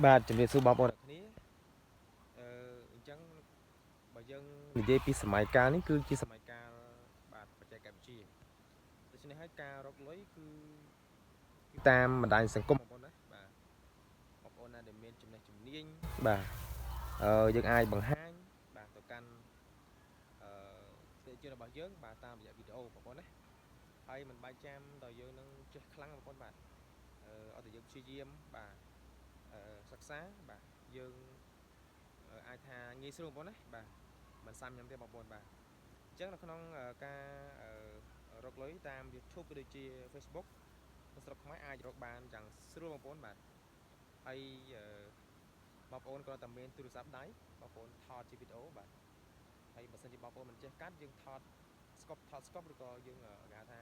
បាទជំរាបសួរបងប្អូនអ្នកគ្នាអឺអញ្ចឹងបើយើងនិយាយពីសម័យកាលនេះគឺជាសម័យកាលបាទបច្ចេកវិទ្យាដូច្នេះហើយការរកលុយគឺតាមបណ្ដាញសង្គមបងប្អូនណាបាទបងប្អូនណាដែលមានចំណេះជំនាញបាទអឺយើងអាចបង្ហាញបាទទៅកាន់អឺអតិថិជនរបស់យើងបាទតាមរយៈវីដេអូបងប្អូនណាហើយមិនបាច់ចាំដល់យើងនឹងចេះខ្លាំងបងប្អូនបាទអឺអត់តែយើងព្យាយាមបាទអឺសិក្សាបាទយើងអាចថាងាយស្រួលបងប្អូនណាបាទមិនសាំញ៉ាំទេបងប្អូនបាទអញ្ចឹងនៅក្នុងការរកលុយតាម YouTube ក៏ដូចជា Facebook នៅស្រុកខ្មែរអាចរកបានយ៉ាងស្រួលបងប្អូនបាទហើយបងប្អូនគ្រាន់តែមានទូរស័ព្ទដៃបងប្អូនថតជាវីដេអូបាទហើយបើសិនជាបងប្អូនមិនចេះកាត់យើងថត stop ថត stop ឬក៏យើងគេហៅថា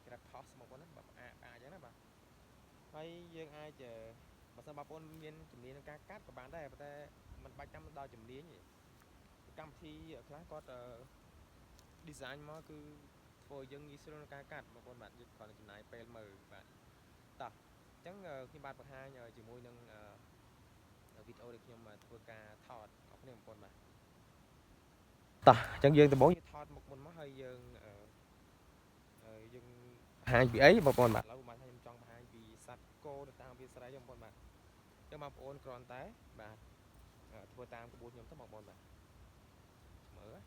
grab post បងប្អូនណាបាទផ្អាកផ្អាកអញ្ចឹងណាបាទហើយយើងអាចបើសិនបងប្អូនមានជំនាញក្នុងការកាត់ក៏បានដែរប៉ុន្តែมันបាច់ចាំដល់ជំនាញទេកម្មវិធីខ្លះគាត់ design មកគឺធ្វើឲ្យយើងងាយស្រួលក្នុងការកាត់បងប្អូនបាទយើងគ្រាន់តែចំណាយពេលមើលបាទតោះអញ្ចឹងខ្ញុំបាទបង្ហាញជាមួយនឹងវីដេអូដែលខ្ញុំធ្វើការថតអរគ្នាបងប្អូនបាទតោះអញ្ចឹងយើងដំបូងយើងថតមុខមុនមកហើយយើងយើងបង្ហាញពីអីបងប្អូនបាទឥឡូវបាទខ្ញុំចង់បង្ហាញពីសត្វគោនៅតាមវាលស្រែបងប្អូនបាទអញ្ចឹងបងប្អូនគ្រាន់តែបាទធ្វើតាមក្បួនខ្ញុំទៅបងប្អូនបាទមើល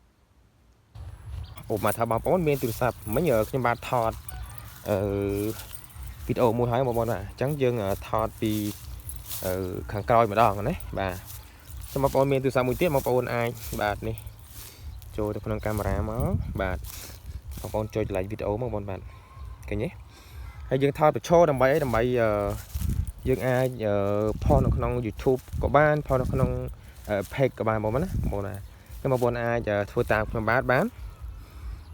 អូមកថាបងប្អូនមានទូរស័ព្ទមិញខ្ញុំបាទថតអឺវីដេអូមួយហើយបងប្អូនបាទអញ្ចឹងយើងថតពីអឺខាងក្រោយម្ដងណាបាទចាំបងប្អូនមានទូរស័ព្ទមួយទៀតបងប្អូនអាចបាទនេះចូលទៅក្នុងកាមេរ៉ាមកបាទបងប្អូនចុច like វីដេអូមកបងប្អូនបាទឃើញទេហើយយើងថតបញ្ឈរដើម្បីអីដើម្បីយើងអាចផុសនៅក្នុង YouTube ក៏បានផុសនៅក្នុង page ក៏បានបងប្អូនណាបងប្អូនណាចឹងបងប្អូនអាចធ្វើតាមខ្ញុំបាទបាន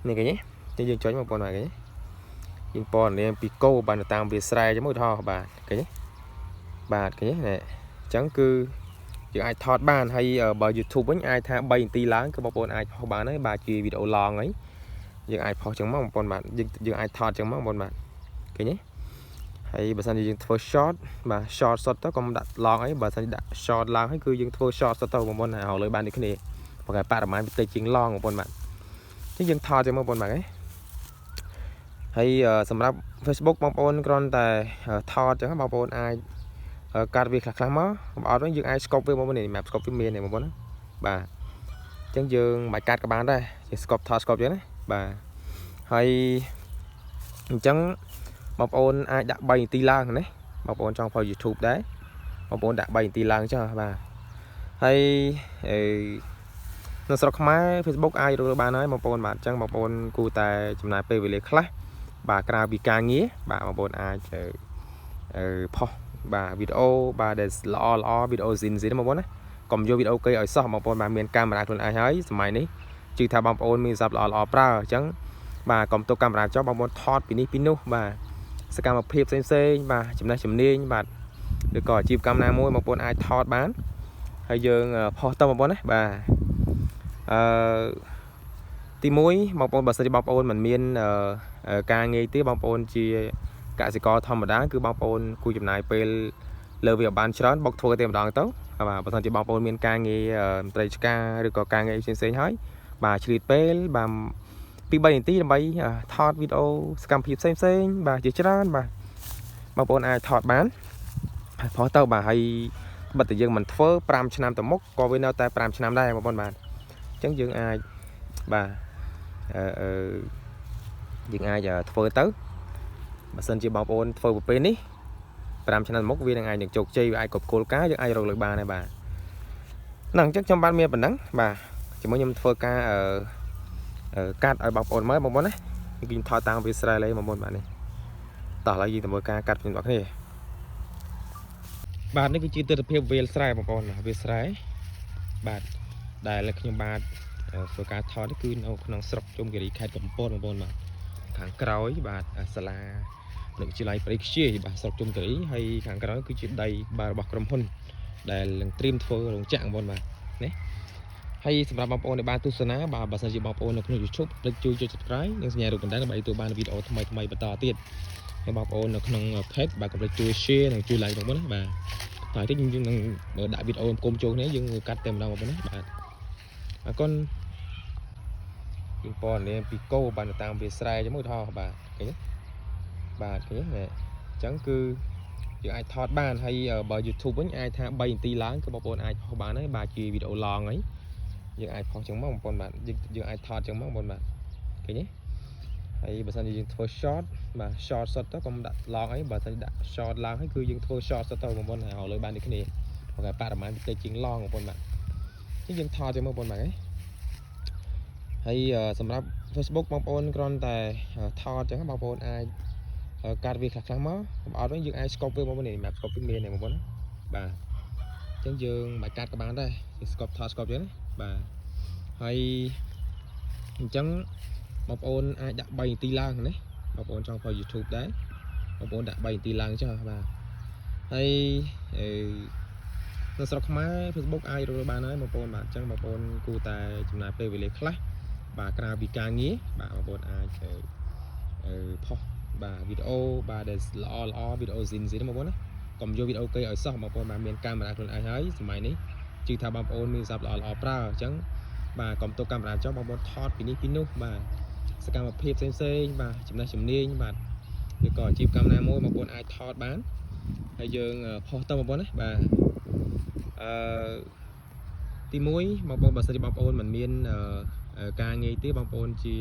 នេះឃើញទេយើងចុចបងប្អូនបាទឃើញទេយើងពណ៌នាពីគោបានទៅតាមវាលស្រែចឹងឧទាហរណ៍បាទឃើញទេបាទឃើញទេនេះអញ្ចឹងគឺយើងអាចថតបានហើយបើ YouTube វិញអាចថា3នាទីឡើងគឺបងប្អូនអាចផុសបានហើយបាទជាវីដេអូឡងហើយយើងអាចផុសចឹងមកបងប្អូនបាទយើងយើងអាចថតចឹងមកបងប្អូនបាទឃើញទេហើយបើសិនជាយើងធ្វើ short បាទ short សុទ្ធទៅកុំដាក់ឡងអីបើសិនជាដាក់ short ឡើងហើយគឺយើងធ្វើ short សុទ្ធទៅបងប្អូនណាឲ្យលើបានដូចគ្នាព្រោះតែបរិមាណវាតិចជាងឡងបងប្អូនបាទអញ្ចឹងយើងថតចឹងមកបងប្អូនបាទហ៎ហើយសម្រាប់ Facebook បងប្អូនគ្រាន់តែថតចឹងបងប្អូនអាចកាត់វាខ្លះខ្លះមកបើអត់វិញយើងអាច stop វាបងប្អូននេះ map stop វាមានទេបងប្អូនណាបាទអញ្ចឹងយើងមិនបាច់កាត់ក៏បានដែរយើង stop ថត stop ចឹងណាបាទហើយអញ្ចឹងបងប្អូនអាចដាក់3នាទីឡើងណាបងប្អូនចង់ផុស YouTube ដែរបងប្អូនដាក់3នាទីឡើងចុះបាទហើយអឺនៅស្រុកខ្មែរ Facebook អាចរកបានហើយបងប្អូនបាទអញ្ចឹងបងប្អូនគួរតែចំណាយពេលវេលាខ្លះបាទក្រៅពីការងារបាទបងប្អូនអាចអឺផុសបាទវីដេអូបាទដែលល្អល្អវីដេអូស៊ីនស៊ីនបងប្អូនណាកុំយកវីដេអូគេឲ្យសោះបងប្អូនបាទមានកាមេរ៉ាខ្លួនឯងហើយសម័យនេះជឿថាបងប្អូនមានទូរស័ព្ទល្អល្អប្រើអញ្ចឹងបាទកុំទុកកាមេរ៉ាចុះបងប្អូនថតពីនេះពីនោះបាទសកម្មភាពផ្សេងផ្សេងបាទចំណេះជំនាញបាទឬក៏អាជីវកម្មណាមួយបងប្អូនអាចថតបានហើយយើងផុសទៅបងប្អូនណាបាទអឺទី1បងប្អូនបើសិនជាបងប្អូនមិនមានការងារទេបងប្អូនជាកសិករធម្មតាគឺបងប្អូនគួរចំណាយពេលលើវាបានច្រើនបុកធ្វើតែម្ដងទៅបាទបើសិនជាបងប្អូនមានការងារមន្ត្រីឆ្ការឬក៏ការងារផ្សេងៗហើយបាទឆ្លៀតពេលបាទពី3នាទីដើម្បីថតវីដេអូសកម្មភាពផ្សេងផ្សេងបាទជាច្រើនបាទបងប្អូនអាចថតបានផុសទៅបាទហើយបើតែយើងមិនធ្វើ5ឆ្នាំទៅមុខក៏វានៅតែ5ឆ្នាំដែរបងប្អូនបាទអញ្ចឹងយើងអាចបាទអឺយើងអាចធ្វើទៅបើសិនជាបងប្អូនធ្វើប្រពេលនេះ5ឆ្នាំមុខវានឹងអាចនឹងជោគជ័យវាអាចគ្រប់គោលការណ៍យើងអាចរកលុយបានដែរបាទហ្នឹងអញ្ចឹងខ្ញុំបានមានប៉ុណ្ណឹងបាទជាមួយខ្ញុំធ្វើការអឺកាត់ឲ្យបងប្អូនមើលបងប្អូនណាខ្ញុំថតតាមវាស្រែលេបងប្អូនបាទនេះតោះឥឡូវយើងទៅមើលការកាត់ខ្ញុំបងប្អូនគ្នាបាទនេះគឺជាទស្សនវិជ្ជាវាលស្រែបងប្អូនវាលស្រែបាទដែលខ្ញុំបាទធ្វើការថតនេះគឺនៅក្នុងស្រុកជុំគិរីខេត្តកំពតបងប្អូនបាទខាងក្រោយបាទសាលានៅវិទ្យាល័យព្រៃខ្ជាយបាទស្រុកជុំគិរីហើយខាងក្រោយគឺជាដីបាទរបស់ក្រុមហ៊ុនដែលនឹងត្រៀមធ្វើរោងចក្របងប្អូនបាទណាហើយសម្រាប់បងប្អូនដែលបានទស្សនាបាទបើសិនជាបងប្អូននៅក្នុង YouTube ភ្លេចជួយចុច Subscribe និងសញ្ញារូបកណ្ដឹងដើម្បីទទួលបានវីដេអូថ្មីៗបន្តទៀតហើយបងប្អូននៅក្នុង Page បាទកុំភ្លេចជួយ Share និងជួយ Like បងប្អូនណាបាទ តោះតិចយើងនឹងដាក់វីដេអូគុំចូលគ្នាយើងកាត់តែម្ដងបងប្អូនណាបាទអរគុណយើងពណ៌នាពីគោបានទៅតាមវាស្រែចឹងមើលថោបាទឃើញទេបាទឃើញទេអញ្ចឹងគឺយើងអាចថតបានហើយបើ YouTube វិញអាចថា3នាទីឡើងគឺបងប្អូនអាចផុសបានហើយបាទជាវីដេអូ long ហើយយើងអាចផុសចឹងមកបងប្អូនបាទយើងយើងអាចថតចឹងមកបងប្អូនបាទឃើញទេហើយបើសិនជាយើងធ្វើ short បាទ short សុទ្ធទៅកុំដាក់ long អីបើសិនដាក់ short ឡើងហើយគឺយើងធ្វើ short សុទ្ធទៅបងប្អូនហើយលើបានដូចគ្នាព្រោះតែបរិមាណវាតិចជាង long បងប្អូនបាទអញ្ចឹងយើងថតចឹងមកបងប្អូនបាទហើយសម្រាប់ Facebook បងប្អូនគ្រាន់តែថតចឹងបងប្អូនអាចកាត់វាខ្លះខ្លះមកកុំអត់វិញយើងអាច crop វាបងប្អូននេះសម្រាប់ crop វាមានទេបងប្អូនណាបាទអញ្ចឹងយើងមិនបាច់កាត់ក៏បានដែរយើង crop ថត crop ចឹងណាបាទហើយអញ្ចឹងបងប្អូនអាចដាក់3នាទីឡើងណាបងប្អូនចង់ផុស YouTube ដែរបងប្អូនដាក់3នាទីឡើងចុះបាទហើយអឺនៅស្រុកខ្មែរ Facebook អាចរកបានហើយបងប្អូនបាទអញ្ចឹងបងប្អូនគួរតែចំណាយពេលវេលាខ្លះបាទក្រៅពីការងារបាទបងប្អូនអាចអឺផុសបាទវីដេអូបាទដែលល្អល្អវីដេអូស៊ីនស៊ីនបងប្អូនណាកុំយកវីដេអូគេឲ្យសោះបងប្អូនបាទមានកាមេរ៉ាខ្លួនឯងហើយសម័យនេះជឿថាបងប្អូនមានស័ព្ទល្អល្អប្រើអញ្ចឹងបាទកុំទុកកាមេរ៉ាចុះបងប្អូនថតពីនេះពីនោះបាទសកម្មភាពផ្សេងផ្សេងបាទចំណេះជំនាញបាទឬក៏អាជីវកម្មណាមួយបងប្អូនអាចថតបានហើយយើងផុសទៅបងប្អូនណាបាទអឺទី1បងប្អូនបើសិនជាបងប្អូនមិនមានការងារទេបងប្អូនជា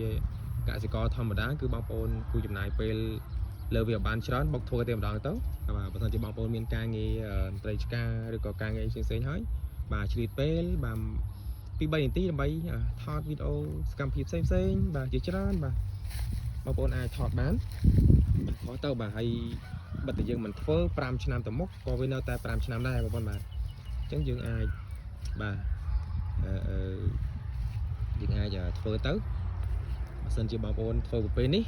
កសិករធម្មតាគឺបងប្អូនគួរចំណាយពេលលើវាឲ្យបានច្រើនបុកធ្វើតែម្ដងទៅបាទបើសិនជាបងប្អូនមានការងារមន្ត្រីឆ្ការឬក៏ការងារផ្សេងៗហើយបាទឆ្លៀតពេលបាទពី3នាទីដើម្បីថតវីដេអូសកម្មភាពផ្សេងផ្សេងបាទជាច្រើនបាទបងប្អូនអាចថតបានបាទខុសទៅបាទហើយបើតែយើងមិនធ្វើ5ឆ្នាំទៅមុខក៏វានៅតែ5ឆ្នាំដែរបងប្អូនបាទអញ្ចឹងយើងអាចបាទអឺយើងអាចធ្វើទៅបើសិនជាបងប្អូនធ្វើប្រពេលនេះ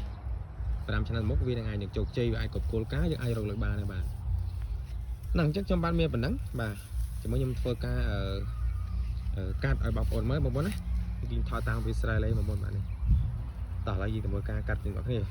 5ឆ្នាំមុខវានឹងអាចនឹងជោគជ័យវាអាចកប់គោលការណ៍យើងអាចរកលុយបានដែរបាទហ្នឹងអញ្ចឹងខ្ញុំបានមានប៉ុណ្ណឹងបាទជាមួយខ្ញុំធ្វើការអឺកាត់ឲ្យបងប្អូនមើលបងប្អូនណាយើងថតតាមវាស្រែលេបងប្អូនបាទនេះតោះឥឡូវយើងទៅមើលការកាត់ទាំងអស់គ្នា។